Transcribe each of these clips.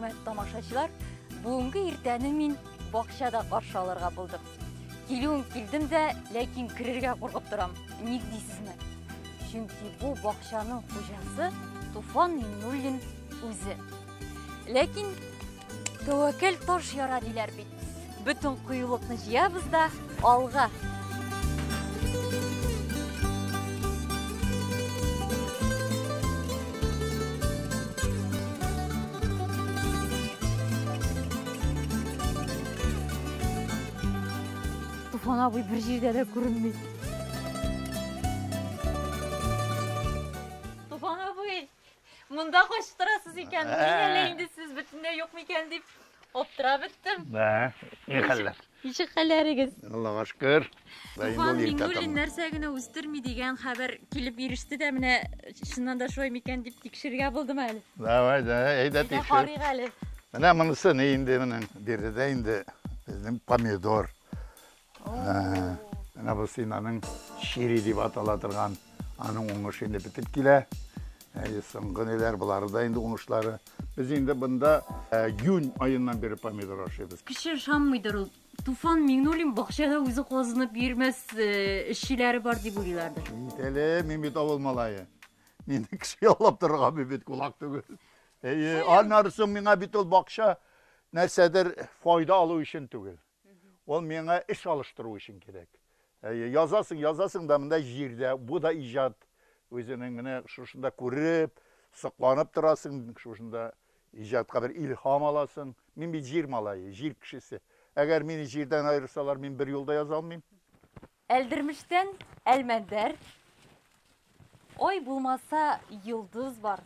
Хөрмәтле тамашачылар, бүгенге иртәне мин бакчада каршы алырга булдым. Килүен килдем дә, ләкин керергә куркып торам. Ник дисезме? Чөнки бу бакчаның хуҗасы Туфан Миңнуллин үзе. Ләкин тәвәккәл таш яра диләр бит. Бөтен кыюлыкны җыябыз да алга. Туфан абый бер җирдә дә күренми. Туфан абый, монда качып торасыз икән. Мин әллә инде сез бөтенләй юк микән дип аптырап беттем. Да, ни хәлләр? Ничек хәлләрегез? Аллага шөкер. Туфан Миңнуллин нәрсә генә үстерми дигән хәбәр килеп иреште дә, менә чыннан да шулай микән дип тикшерергә булдым әле. Давай, да, әйдә тикшер. Карыйк әле. Менә монысы ни инде моның? Биредә инде безнең помидор. Менә бу синаның чири дип атала торган, аның уңышы инде бетеп килә. Әйе, соңгы ниләр, болары да инде уңышлары. Без инде бында июнь аеннан бире помидор ашыйбыз. Кеше ышанмыйдыр ул. Туфан Миңнуллин бакчада үзе казынып йөрмәс, эшчеләре бар дип уйлыйлардыр. Бит әле, мин бит авыл малае. Мине кеше яллап торырга мин бит кулак түгел. Әйе, аннары соң миңа бит ул бакча нәрсәдер файда алу өчен түгел. Ул миңа эш алыштыру өчен кирәк. Әйе, язасың, язасың да монда җирдә, бу да иҗат. Үзенең менә шушында күреп, сокланып торасың, шушында иҗатка бер илһам аласың. Мин бит җир малае, җир кешесе. Әгәр мине җирдән аерсалар, мин бер юл да яза алмыйм. Әлдермештән Әлмәндәр, Ай булмаса, йолдыз бар.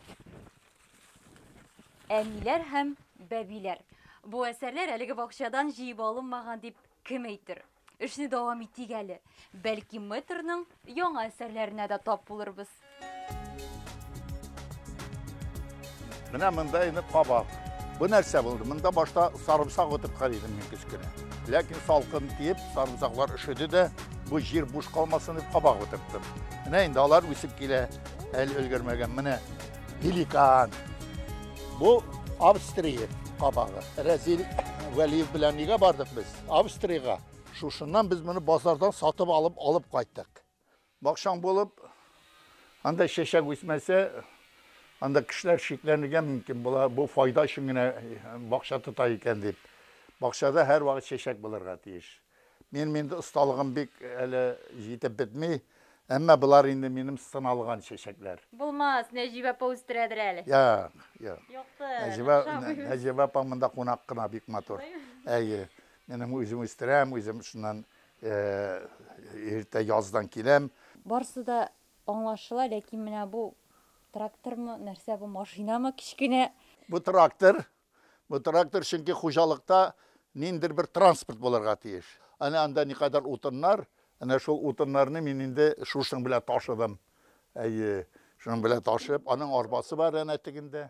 Әниләр һәм бәбиләр. Бу әсәрләр әлеге бакчадан җыеп алынмаган дип кем әйтер? Эшне дәвам итик әле. Бәлки мэтрның яңа әсәрләренә дә тап булырбыз. Менә монда инде кабак. Бу нәрсә булды? Монда башта сарымсак утырткан идем мин кечкенә. Ләкин салкын тиеп, сарымсаклар өшеде дә, бу җир буш калмасын дип кабак утырттым. Менә инде алар үсеп килә, әле өлгермәгән. Менә великан. Бу Австрия кабагы. Рәзил Вәлиев белән нигә бардык без? Австриягә. Шушыннан без моны базардан сатып алып алып кайттык. Бакчаң булып, анда чәчәк үсмәсә, анда кешеләр шикләнергә мөмкин була, бу файда өчен генә бакча тота икән дип. Бакчада һәрвакыт чәчәк булырга тиеш. Минем инде осталыгым бик әле җитеп бетми, әмма болар инде минем сыналган чәчәкләр. Булмас, Нәҗибә апа үстерәдер әле. Юк, юк. Юктыр. Нәҗибә, Нәҗибә апа монда кунак кына бик матур. Әйе. Минем үзем үстерәм, үзем шуннан иртә яздан киләм. Барсы да аңлашыла, ләкин менә бу трактормы, нәрсә бу, машинамы кечкенә? Бу трактор. Бу трактор, чөнки хуҗалыкта ниндидер бер транспорт булырга тиеш. Әнә анда никадәр утыннар, әнә шул утыннарны мин инде шушының белән ташыдым. Әйе, шуның белән ташып, аның арбасы бар әнә тегендә.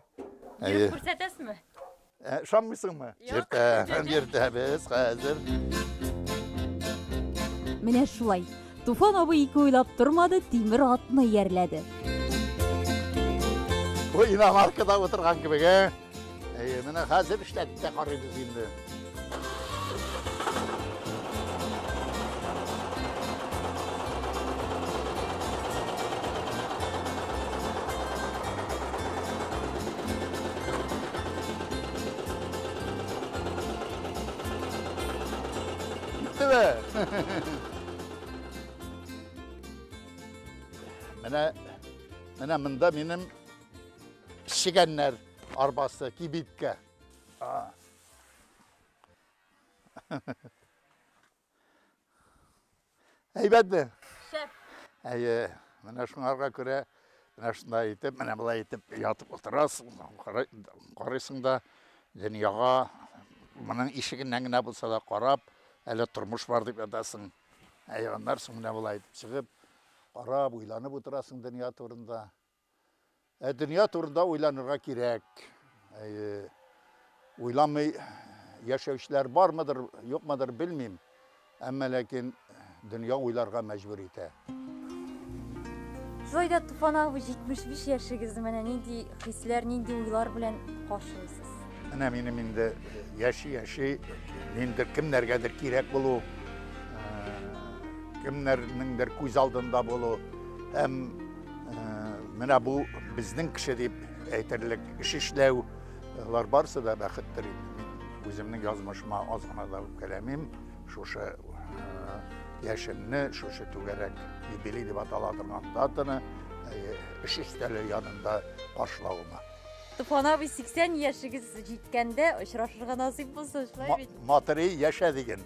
Йөреп күрсәтәсезме? Ышанмыйсыңмы? Йөртәм, йөртәбез хәзер. Менә шулай. Туфан абый ике уйлап тормады, тимер атны иярләде. Бу иномаркада утырган кебек, ә? Әйе, менә хәзер эшләтеп тә карыйбыз инде. Менә менә монда минем чегәннәр арбасы, кибитка. Әйбәтме? Шәп. Әйе, менә шуңарга күрә менә шундай итеп, менә болай итеп ятып утырасың, карыйсың да дөньяга моның ишегеннән генә булса да карап, әле тормыш бар дип ятасың. Әйе, аннан соң менә болай итеп чыгып, карап, уйланып утырасың дөнья турында. Ә дөнья турында уйланырга кирәк. Әйе. Уйламый яшәүчеләр бармыдыр, юкмыдыр белмим. Әмма ләкин дөнья уйларга мәҗбүр итә. Шулай да, Туфан абый, 75 яшегезне менә нинди хисләр, нинди уйлар белән каршылыйсыз? Менә минем инде яши-яши ниндер кемнәргәдер кирәк булу, кемнәрнеңдер күз алдында булу һәм менә бу безнең кеше дип әйтерлек эш эшләү, алар барысы да бәхеттер инде. Мин үземнең язмышыма аз гына да үпкәләмим. Шушы яшемне, шушы түгәрәк юбилей дип атала торган датаны эш өстәле янында каршылавыма. Туфан абый, 80 яшегез җиткәндә очрашырга насыйп булсын, шулай бит? Матри яшә диген.